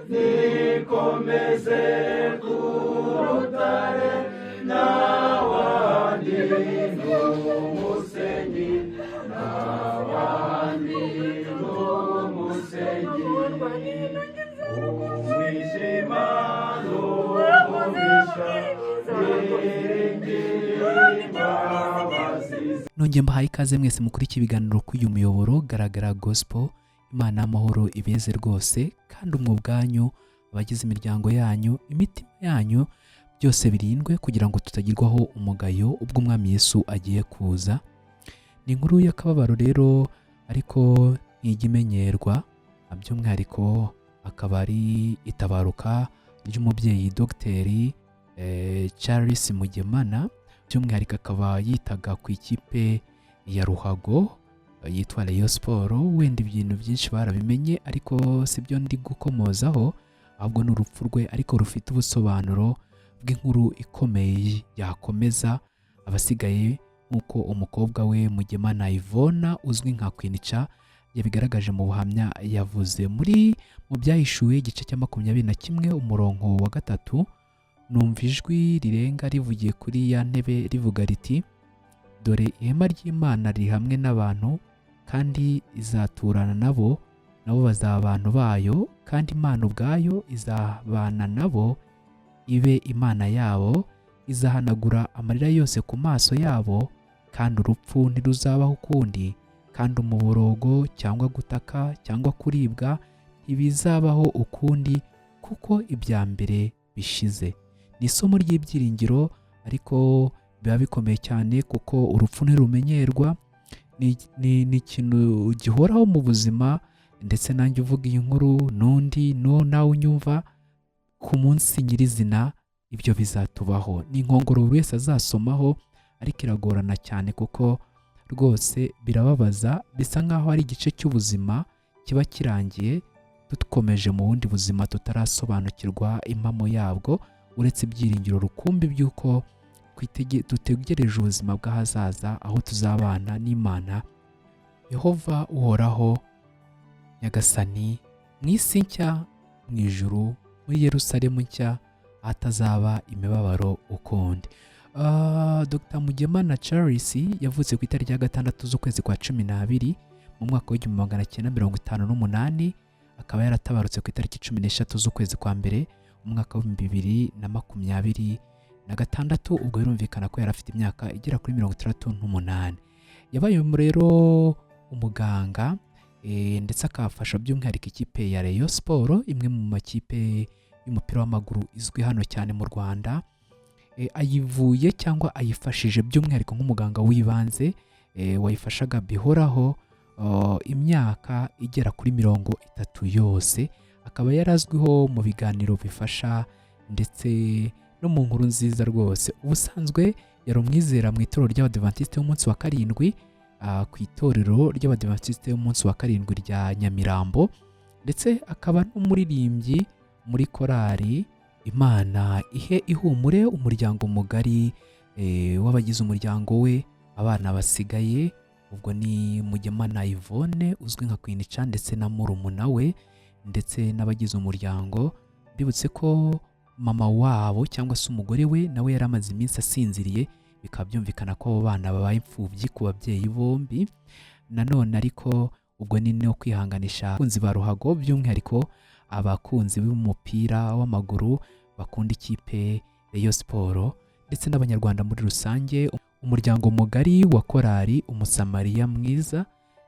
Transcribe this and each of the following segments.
Nikomeze ku rutare, n'abandi ni umusenyi, n'abandi ni umusenyi. Umwijima n'umugisha, niringira imbabazi. Nongeye mbahaye ikaze mwese mukurikiye ibiganiro kuri uyu muyoboro Garagara Gospel. Imana y'amahoro ibeze rwose, kandi umwe ubwanyu, abagize imiryango yanyu, imitima yanyu, byose birindwe kugira ngo tutagirwaho umugayo ubwo Umwami Yesu agiye kuza. Ni inkuru y'akababaro rero, ariko ntijya imenyerwa, by'umwihariko akaba ari itabaruka ry'umubyeyi Dogiteri Charles Mugemana, by'umwihariko akaba yitaga ku ikipe ya ruhago yitwa Rayon Sport. Wenda ibintu byinshi barabimenye, ariko si byo ndi gukomozaho, ahubwo ni urupfu rwe ariko rufite ubusobanuro bw'inkuru ikomeye yakomeza abasigaye, nk'uko umukobwa we Mugemana Yvonne uzwi nka Queen Cha yabigaragaje mu buhamya yavuze muri mu Byahishuwe igice cya 21 umurongo wa 3: "Numva ijwi rirenga rivugiye kuri ya ntebe rivuga riti: 'Dore ihema ry'Imana riri hamwe n'abantu, kandi izaturana nabo, nabo bazaba abantu bayo, kandi Imana ubwayo izabana nabo ibe Imana yabo. Izahanagura amarira yose ku maso yabo, kandi urupfu ntiruzabaho ukundi, kandi umuborogo cyangwa gutaka cyangwa kuribwa ntibizabaho ukundi, kuko ibya mbere bishize.'" Ni isomo ry'ibyiringiro, ariko biba bikomeye cyane kuko urupfu ntirumenyerwa, ni ikintu gihoraho mu buzima. Ndetse nanjye uvuga iyi nkuru n'undi no nawe unyumva, ku munsi nyirizina ibyo bizatubaho. Ni inkongoro buri wese azasomaho, ariko iragorana cyane kuko rwose birababaza, bisa nk'aho ari igice cy'ubuzima kiba kirangiye, dukomeje mu bundi buzima tutarasobanukirwa impamo yabwo, uretse ibyiringiro rukumbi by'uko dutegereje ubuzima bw'ahazaza aho tuzabana n'Imana Yehova Uhoraho Nyagasani mu isi nshya, mu ijuru, muri Yerusalemu nshya, ahatazaba imibabaro ukundi. Dr Mugemana Charles yavutse ku itariki ya 6 z'ukwezi kwa 12 mu mwaka w'1958, akaba yaratabarutse ku itariki 13 z'ukwezi kwa mbere mu mwaka w'2026. Ubwo birumvikana ko yari afite imyaka igera kuri 68. Yabaye rero umuganga, ndetse akafasha by'umwihariko ikipe ya Rayon Sport, imwe mu makipe y'umupira w'amaguru izwi hano cyane mu Rwanda. Ayivuye cyangwa ayifashije by'umwihariko nk'umuganga w'ibanze, wayifashaga bihoraho imyaka igera kuri 30 yose. Akaba yarazwiho mu biganiro bifasha ndetse no mu nkuru nziza rwose. Ubusanzwe yari umwizera mu itorero ry'Abadivantisite b'umunsi wa karindwi, ku itorero ry'Abadivantisite b'umunsi wa karindwi rya Nyamirambo, ndetse akaba n'umuririmbyi muri korali. Imana ihe ihumure umuryango mugari w'abagize umuryango we, abana basigaye, ubwo ni Mugemana Yvonne uzwi nka Queen Cha ndetse na murumuna we ndetse n'abagize umuryango. Mbibutse ko mama wabo cyangwa se umugore we nawe yari amaze iminsi asinziriye, bikaba byumvikana ko abo bana babaye imfubyi ku babyeyi bombi. Nanone ariko ubwo ni no kwihanganisha abakunzi ba ruhago, by'umwihariko abakunzi b'umupira w'amaguru bakunda ikipe Rayon Sport, ndetse n'Abanyarwanda muri rusange, umuryango mugari wa korali Umusamariya Mwiza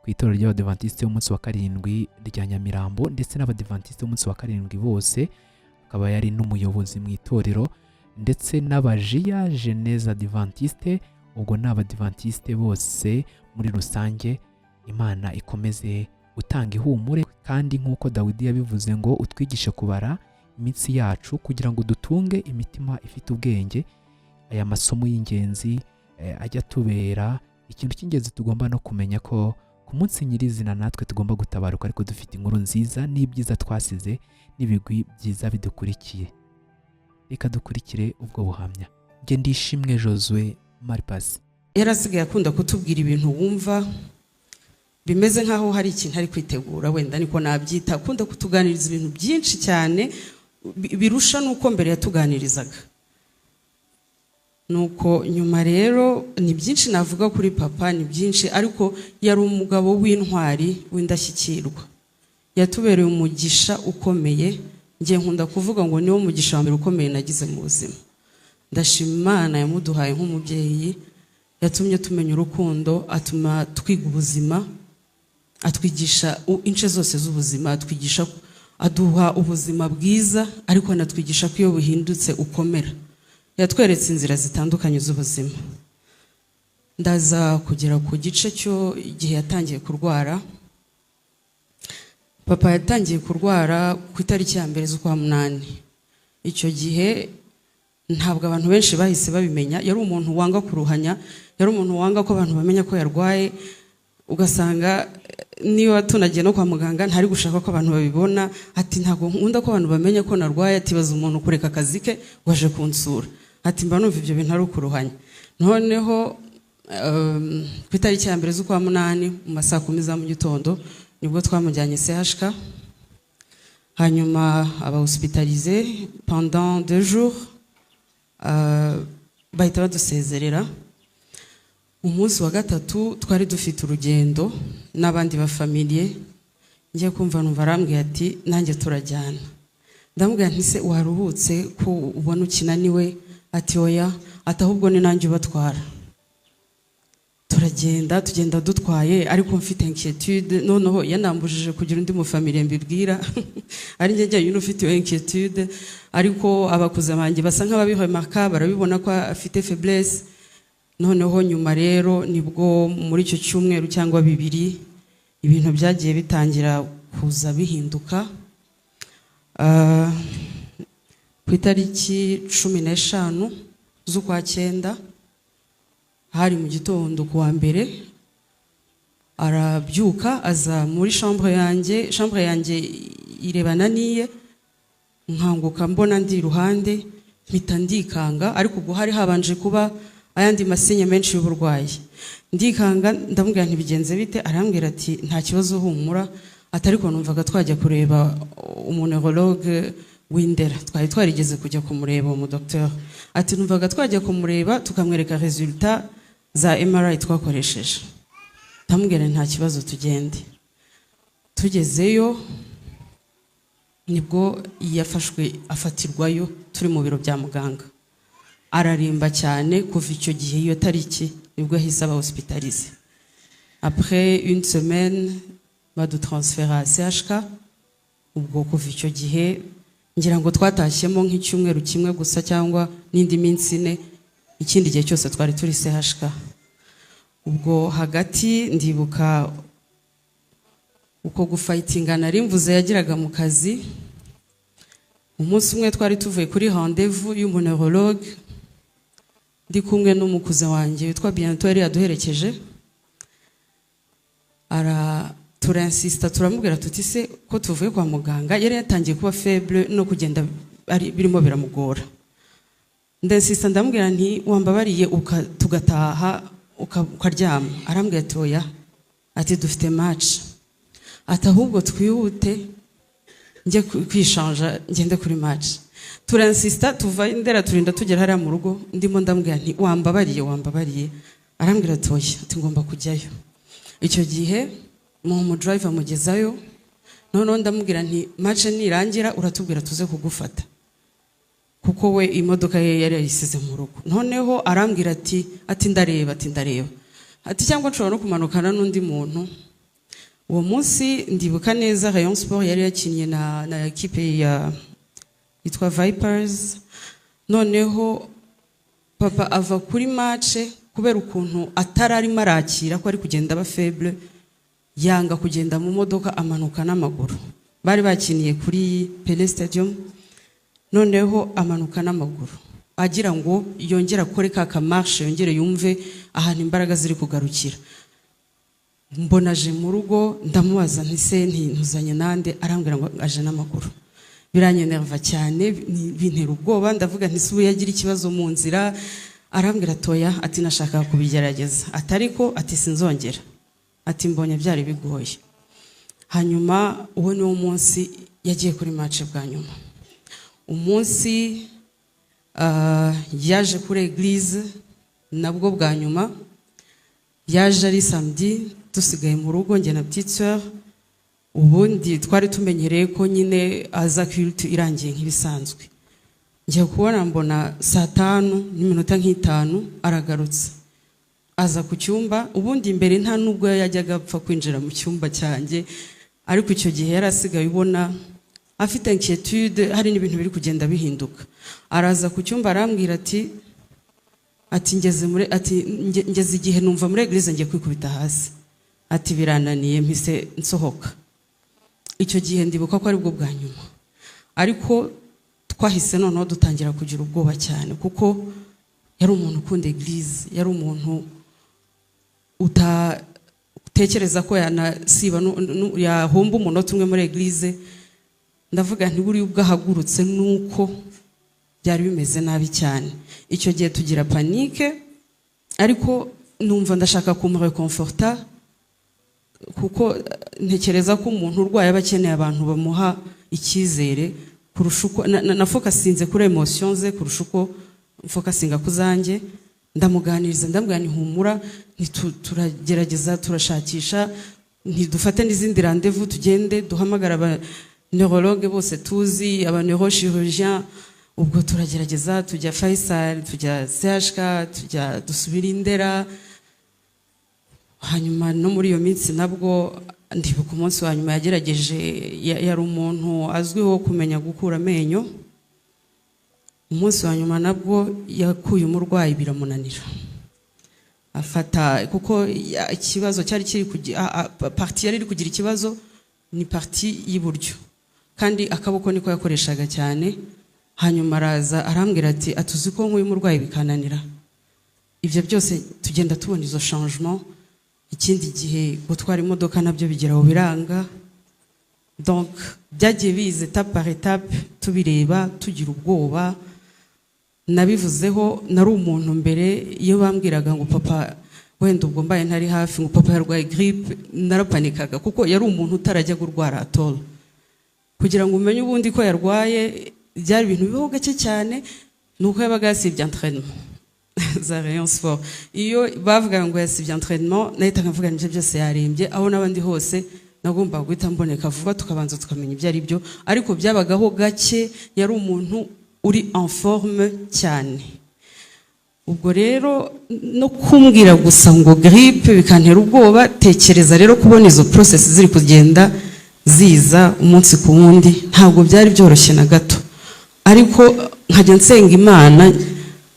ku itorero ry'Abadivantisite b'umunsi wa karindwi rya Nyamirambo, ndetse n'Abadivantisite b'umunsi wa karindwi bose, akaba yari n'umuyobozi mu itorero, ndetse n'Abajiya Jeneza Adventiste, ubwo ni Abadivantisite bose muri rusange. Imana ikomeze gutanga ihumure, kandi nk'uko Dawidi yabivuze ngo: "Utwigishe kubara iminsi yacu kugira ngo dutunge imitima ifite ubwenge." Aya masomo y'ingenzi ajya atubera ikintu cy'ingenzi. Tugomba no kumenya ko ku munsi nyirizina natwe tugomba gutabaruka, ariko dufite inkuru nziza n'ibyiza twasize n'ibigwi byiza bidukurikiye. Reka dukurikire ubwo buhamya. Njye ndishimwe Josue Maripasi. Yari asigaye akunda kutubwira ibintu wumva. Bimeze nk'aho hari ikintu ari kwitegura, wenda niko nabyita. Akunda kutuganiriza ibintu byinshi cyane, birusha n'uko mbere yatuganirizaga. Nuko nyuma rero ni byinshi navuga kuri papa, ni byinshi, ariko yari umugabo w'intwari, w'indashyikirwa. Yatubereye umugisha ukomeye. Ngiye nkunda kuvuga ngo niwo mugisha wa mbere ukomeye nagize mu buzima. Ndashima Imana yamuduhaye nk'umubyeyi, yatumye tumenya urukundo, atuma twiga ubuzima, atwigisha ince zose z'ubuzima, atwigisha, aduha ubuzima bwiza, ariko anatwigisha ko iyo buhindutse ukomera. Yatweretse inzira zitandukanye z'ubuzima. Ndaza kugera ku gice cyo igihe yatangiye kurwara. Papa yatangiye kurwara ku itariki ya 1 z'ukwa 8. Icyo gihe ntabwo abantu benshi bahise babimenya. Yari umuntu wanga kuruhanya, yari umuntu wanga ko abantu bamenya ko yarwaye. Ugasanga niba tunagiye no kwa muganga, ntari gushaka ko abantu babibona. Ati: "Ntabwo nkunda ko abantu bamenya ko narwaye." Ati: "Baza umuntu kureka akazi ke waje kunsura." Ati: "Mba numva ibyo bintu ari ukuruhanya." Noneho ku itariki ya 1 z'ukwa 8, mu ma saa 10 za mu gitondo, nibwo twamujyanye CHK. Hanyuma aba hospitalisé pendant 2 jours, bahita badusezerera. Umunsi wa gatatu twari dufite urugendo n'abandi bafamiliye. Ngiye kumva numva arambwiye ati: "Nanjye turajyana." Ndamubwira nti: "Se waruhutse ko ubona ukinaniwe?" Ati: "Oya." Ati: "Ahubwo ni nanjye ubatwara." Turagenda, tugenda dutwaye, ariko mfite inquiétude. Noneho yanambujije kugira undi mufamiliye mbibwira, ari njye njyenyine ufite iyo inquiétude. Ariko abakuze banjye basa nk'ababiremarka, barabibona ko afite faiblesse. Noneho nyuma rero nibwo muri icyo cyumweru cyangwa 2 ibintu byagiye bitangira kuza bihinduka. Ku itariki 15 z'ukwa 9, hari mu gitondo ku wa mbere, arabyuka aza muri chambre yanjye. Chambre yanjye irebana n'iye. Nkanguka mbona ndi iruhande, mpita ndikanga. Ariko ubwo hari habanje kuba ayandi ma signes menshi y'uburwayi. Ndikanga, ndamubwira nti: "Bigenze bite?" Arambwira ati: "Nta kibazo, humura." Ati: "Ariko numvaga twajya kureba umu neurologue w'i Ndera." Twari twarigeze kujya kumureba uwo mudocteur. Ati: "Numvaga twajya kumureba, tukamwereka résultat za MRI twakoresheje." Ndamubwira nti: "Nta kibazo, tugende." Tugezeyo nibwo yafashwe, afatirwayo turi mu biro bya muganga, araremba cyane. Kuva icyo gihe, iyo tariki, nibwo yahise aba hospitalisé. Après une semaine badutransfera à CHK. Ubwo kuva icyo gihe ngira ngo twatashyemo nk'icyumweru kimwe gusa cyangwa n'indi minsi 4. Ikindi gihe cyose twari turi CHK. Ubwo hagati ndibuka uko gufightinga nari mvuze yagiraga mu kazi. Umunsi umwe twari tuvuye kuri rendez-vous y'umu neurologue, ndi kumwe n'umukuze wanjye witwa Bientôt, yari yaduherekeje. Turainsista, turamubwira tuti: "Se ko tuvuye kwa muganga?" Yari yatangiye kuba faible, no kugenda ari birimo biramugora. Ndainsista, ndamubwira nti: "Wambabariye tugataha, ukaryama?" Arambwira ati: "Oya." Ati: "Dufite match." Ati: "Ahubwo twihute, njye kwishanja ngende kuri match." Turainsista, tuva Ndera, turinda tugera hariya mu rugo, ndimo ndamubwira nti: "Wambabariye, wambabariye?" Arambwira ati: "Oya." Ati: "Ngomba kujyayo." Icyo gihe mu driver amugezayo. Noneho ndamubwira nti: "Match nirangira uratubwira tuze kugufata," kuko we imodoka ye yari yayisize mu rugo. Noneho arambwira ati: "Ndareba." Ati: "Ndareba." Ati: "Cyangwa nshobora no kumanukana n'undi muntu." Uwo munsi ndibuka neza, Rayon Sport yari yakinnye na ekipe ya yitwa Vipers. Noneho papa ava kuri match, kubera ukuntu atari arimo arakira ko ari kugenda aba faible, yanga kugenda mu modoka, amanuka n'amaguru. Bari bakiniye kuri Pele Stadium. Noneho amanuka n'amaguru agira ngo yongere akore ka kamarche, yongere yumve ahantu imbaraga ziri kugarukira. Mbona aje mu rugo, ndamubaza nti: "Se ntuzanye nande?" Arambwira ngo aje n'amaguru. Biranyenerva cyane, bintera ubwoba. Ndavuga nti: "Se ubu yagira ikibazo mu nzira?" Arambwira ati: "Oya." Ati: "Nashakaga kubigerageza." Ati: "Ariko," ati, "sinzongera." Ati mbonye byari bigoye. Hanyuma uwo ni wo munsi yagiye kuri match bwa nyuma. Umunsi yaje kuri église nabwo bwa nyuma, yaje ari samedi, dusigaye mu rugo njye na petite sœur. Ubundi twari tumenyereye ko nyine aza culte irangiye nk'ibisanzwe. Ngiye kubona mbona 5:05 aragarutse, aza ku cyumba. Ubundi imbere nta nubwo yajyaga apfa kwinjira mu cyumba cyanjye, ariko icyo gihe yari asigaye ubona afite inquiétude, hari n'ibintu biri kugenda bihinduka. Araza ku cyumba arambwira ati ngeze muri, ati ngeze igihe numva muri église ngiye kwikubita hasi, ati birananiye, mpise nsohoka. Icyo gihe ndibuka ko aribwo bwa nyuma, ariko twahise noneho dutangira kugira ubwoba cyane, kuko yari umuntu ukunda église, yari umuntu utatekereza ko yanasiba yahomba umunota umwe muri église. Ndavuga nti buriya ubwo ahagurutse nuko byari bimeze nabi cyane. Icyo gihe tugira panique, ariko numva ndashaka kumureconforta, kuko ntekereza ko umuntu urwaye aba akeneye abantu bamuha icyizere kurusha uko nafocusinze kuri émotion ze kurusha uko mfocusinga ku zanjye. Ndamuganiriza, ndamubwira nti humura, turagerageza, turashakisha, ntidufate n'izindi rendez-vous, tugende duhamagara aba neurologue bose tuzi, aba neurochirurgien. Ubwo turagerageza, tujya Faisal, tujya CHK, tujya dusubira i Ndera. Hanyuma no muri iyo minsi nabwo ndibuka umunsi wa nyuma yagerageje, yari umuntu azwiho kumenya gukura amenyo. Umunsi wa nyuma nabwo yakuye umurwayi biramunanira, afata kuko ikibazo cyari kiri partie yari iri kugira ikibazo ni partie y'iburyo, kandi akaboko niko yakoreshaga cyane. Hanyuma araza arambwira ati atuzi ko nk'uyu murwayi bikananira. Ibyo byose tugenda tubona izo changement. Ikindi gihe gutwara imodoka nabyo bigera aho biranga. Donc byagiye biza étape par étape, tubireba tugira ubwoba. Nabivuzeho, nari umuntu mbere iyo bambwiraga ngo papa, wenda ubwo mbaye ntari hafi, ngo papa yarwaye grippe, narapanikaga, kuko yari umuntu utarajyaga urwara at all. Kugira ngo umenye ubundi ko yarwaye byari ibintu bibaho gake cyane, ni uko yabaga yasibye entraînement za Rayon Sport. Iyo bavugaga ngo yasibye entraînement, nahitaga mvuga nibyo byose, yarembye. Aho n'abandi hose nagombaga guhita mboneka vuba, tukabanza tukamenya ibyo ari byo, ariko byabagaho gake. Yari umuntu uri en forme cyane. Ubwo rero no kumbwira gusa ngo grippe bikantera ubwoba. Tekereza rero kubona izo process ziri kugenda ziza umunsi ku wundi, ntabwo byari byoroshye na gato, ariko nkajya nsenga Imana.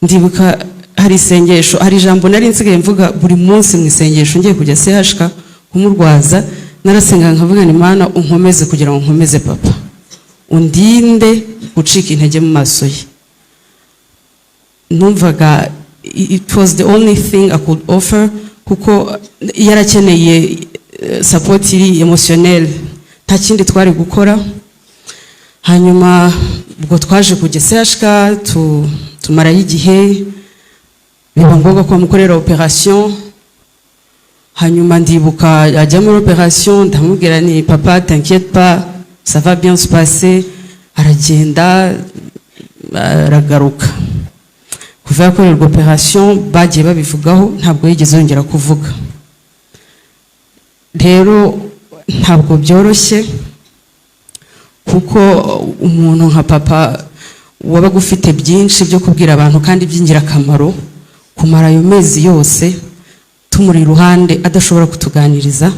Ndibuka hari isengesho, hari ijambo nari nsigaye mvuga buri munsi mu isengesho ngiye kujya CHK kumurwaza. Narasenga nkavuga ni Imana unkomeze kugira ngo nkomeze papa, undinde gucika intege mu maso ye. Numvaga it was the only thing I could offer, kuko yarakeneye support iri émotionnel, nta kindi twari gukora. Hanyuma ubwo twaje kujya CHK, tumarayo igihe, biba ngombwa ko bamukorera operation. Hanyuma ndibuka ajya muri operation, ndamubwira ni papa, t'inquiète pas, ça va bien se passer. Aragenda, aragaruka. Kuva yakorerwa operation, bagiye babivugaho, ntabwo yigeze yongera kuvuga. Rero ntabwo byoroshye, kuko umuntu nka papa wabaga ufite byinshi byo kubwira abantu kandi by'ingirakamaro, kumara ayo mezi yose tumuri iruhande adashobora kutuganiriza,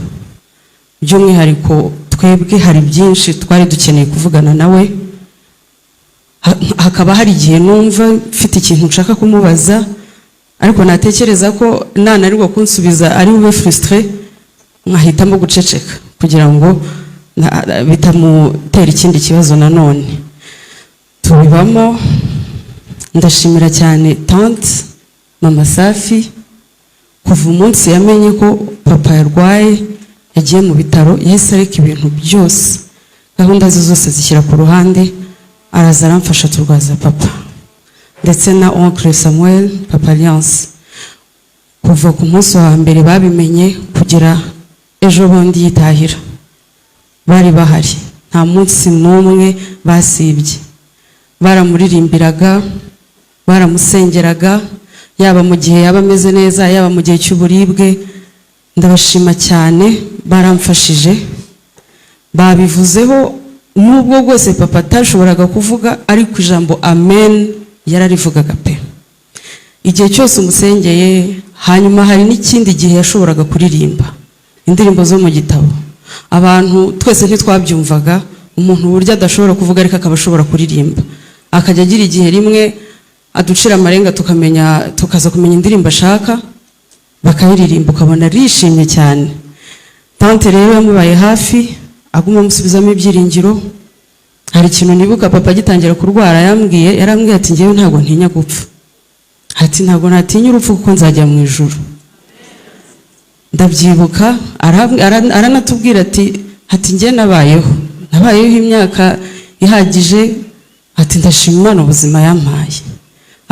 by'umwihariko twebwe hari byinshi twari dukeneye kuvugana nawe. Hakaba hari igihe numva mfite ikintu nshaka kumubaza, ariko natekereza ko nananirwa kunsubiza ari bube frustré, nkahitamo guceceka kugira ngo bitamutera ikindi kibazo nanone. Tubibamo. Ndashimira cyane tante Mama Safi. Kuva umunsi yamenye ko papa yarwaye, yagiye mu bitaro, yahise areka ibintu byose, gahunda ze zose zishyira ku ruhande, araza aramfasha turwaza papa, ndetse na oncle Samuel, papa Alliance. Kuva ku munsi wa mbere babimenye kugera Ejo bundi yitahira bari bahari, nta munsi n'umwe basibye. Baramuririmbiraga, baramusengeraga, yaba mu gihe yaba ameze neza, yaba mu gihe cy'uburibwe. Ndabashima cyane, baramfashije. Babivuzeho, nubwo bwose papa atashoboraga kuvuga, ariko ijambo "amen" yararivugaga pe, igihe cyose umusengeye. Hanyuma hari n'ikindi gihe yashoboraga kuririmba indirimbo zo mu gitabo. Abantu twese ntitwabyumvaga, umuntu uburyo adashobora kuvuga ariko akaba ashobora kuririmba, akajya agira igihe rimwe aducira amarenga, tukamenya, tukaza kumenya indirimbo ashaka, bakayiririmba, ukabona arishimye cyane. Tante rero yamubaye hafi, aguma amusubizamo ibyiringiro. Hari ikintu nibuka papa agitangira kurwara yambwiye. Yarambwiye ati: "Ngewe ntabwo ntinya gupfa," ati: "Ntabwo natinya urupfu kuko nzajya mu ijuru." Ndabyibuka, aranatubwira ati: "Njye nabayeho imyaka ihagije," ati: "Ndashima Imana ubuzima yampaye,"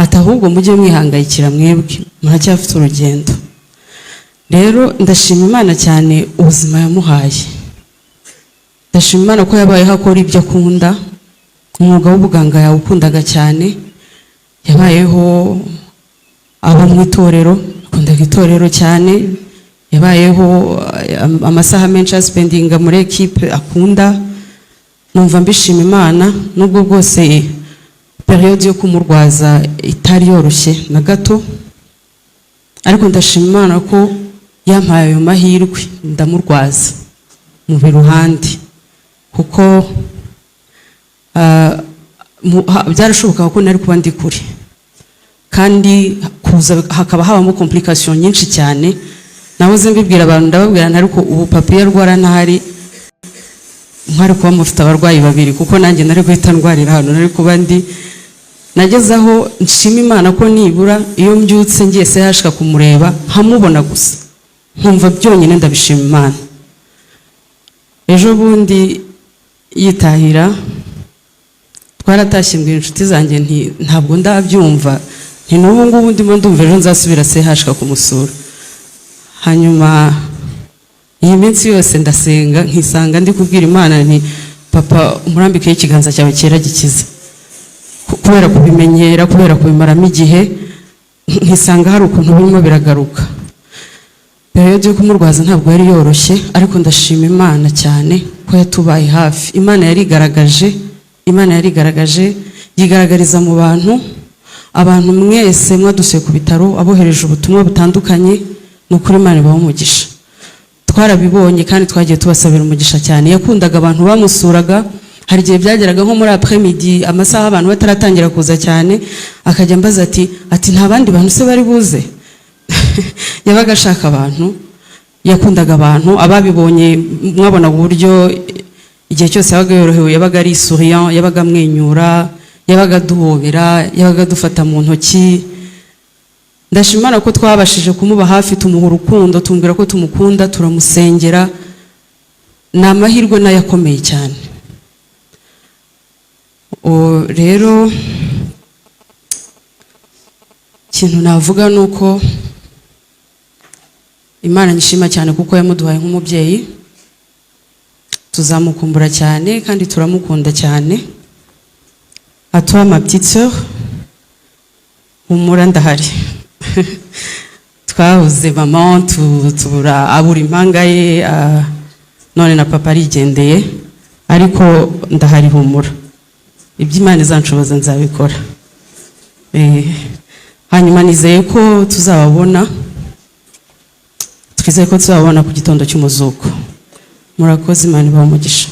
ati: "Ahubwo mujye mwihangayikira mwebwe muracyafite urugendo." Rero ndashima Imana cyane ubuzima yamuhaye. Ndashima Imana ko yabayeho akora ibyo akunda. Umwuga w'ubuganga yawukundaga cyane. Yabayeho aba mu itorero, akundaga itorero cyane. Yabayeho amasaha menshi aspendinga muri ekipe akunda. Numva mbishima Imana, nubwo bwose période yo kumurwaza itari yoroshye na gato, ariko ndashima Imana ko yampaye ayo mahirwe ndamurwaza mu iruhande, kuko byarashobokaga ko nari kuba ndi kure kandi kuza hakaba habamo complication nyinshi cyane. Nahoze mbibwira abantu, ndababwira nti: "Ariko ubu papa iyo arwara ntahari, mwari kuba mufite abarwayi babiri, kuko nanjye nari guhita ndwarira hano nari kuba ndi." Nageze aho nshima Imana ko nibura iyo mbyutse ngiye sehashika kumureba, nkamubona gusa, nkumva byonyine ndabishima Imana. Ejo bundi yitahira twaratashye, mbwira inshuti zanjye nti: "Ntabwo ndabyumva," nti: "N'ubu ngubu ndimo ndumva ejo nzasubira sehashika kumusura." Hanyuma iyi minsi yose ndasenga, nkisanga ndi kubwira Imana nti: "Papa, umurambikeho ikiganza cyawe cyera gikiza." Kubera kubimenyera, kubera kubimaramo igihe, nkisanga hari ukuntu birimo biragaruka. Période yo kumurwaza ntabwo yari yoroshye, ariko ndashima Imana cyane ko yatubaye hafi. Imana yarigaragaje, Imana yarigaragaje, yigaragariza mu bantu. Abantu mwese mwadusuye ku bitaro, abohereje ubutumwa butandukanye, ni ukuri Imana ibaha umugisha. Twarabibonye kandi twagiye tubasabira umugisha cyane. Yakundaga abantu bamusuraga. Hari igihe byageraga nko muri après midi, amasaha abantu bataratangira kuza cyane, akajya ambaza ati: "Nta bandi bantu se bari buze?" Yabaga ashaka abantu, yakundaga abantu. Ababibonye mwabonaga uburyo igihe cyose yabaga yorohewe, yabaga ari souriant, yabaga amwenyura, yabaga aduhobera, yabaga adufata mu ntoki. Ndashima Imana ko twabashije kumuba hafi, tumuha urukundo, tumubwira ko tumukunda, turamusengera. Ni amahirwe nayo akomeye cyane. Rero ikintu navuga ni uko Imana nyishima cyane kuko yamuduhaye nk'umubyeyi. Tuzamukumbura cyane kandi turamukunda cyane. À toi, ma petite sœur, humura, ndahari. Twabuze mama, tubura, abura impanga ye, none na papa arigendeye, ariko ndahari, humura. Ibyo Imana izanshoboza nzabikora. Hanyuma nizeye ko tuzababona, twizeye ko tuzababona ku gitondo cy'umuzuko. Murakoze, Imana ibahe umugisha.